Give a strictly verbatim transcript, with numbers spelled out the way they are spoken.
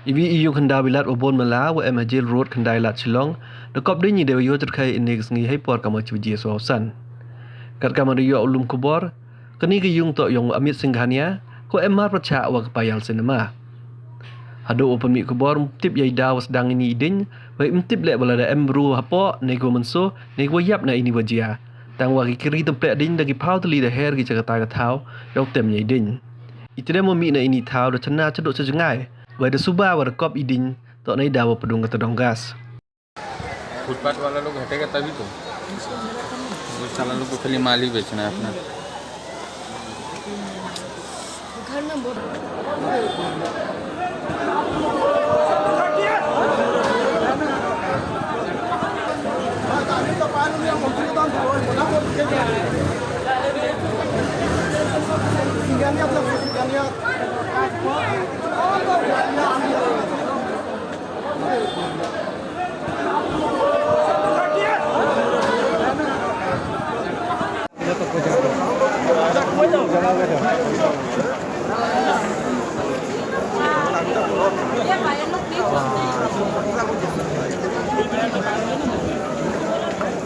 Iwi i yung khyndaw bilat wa boon mala wa em ha Jail Road, Khyndai Lad, Shillong, da kop ding i dei wa yoh chyrkhei ini ka sngi hei por kamwa chi baje saw san. Katkam wa da yoh u lum khubor, kani ka yung toh yong u Amit Singh Ghania, ko em mar pyrchah wa ka Payal Cinema. Hadooh wa pynmih khubor ym tip ya i daw wa sdang ini i ding, wei ym tip leh wa lada em bru hapoh ne ko mynsaw ne ko yap na ini wa jia. Tang wa ki kari tympleh ding da ki phaw tylli da her ki cha kata ka thaw, yow tem ya i ding. I tdem wa mih na ini thaw da chynna chadooh cha jngai, wei da suba wa da kop i ding, toh na i daw wa pdung ka tdong gas. Footpath वाला लोग हटेगा तभी तो। वो साला लोग को खाली माल ही बेचना है अपना। घर में बहुत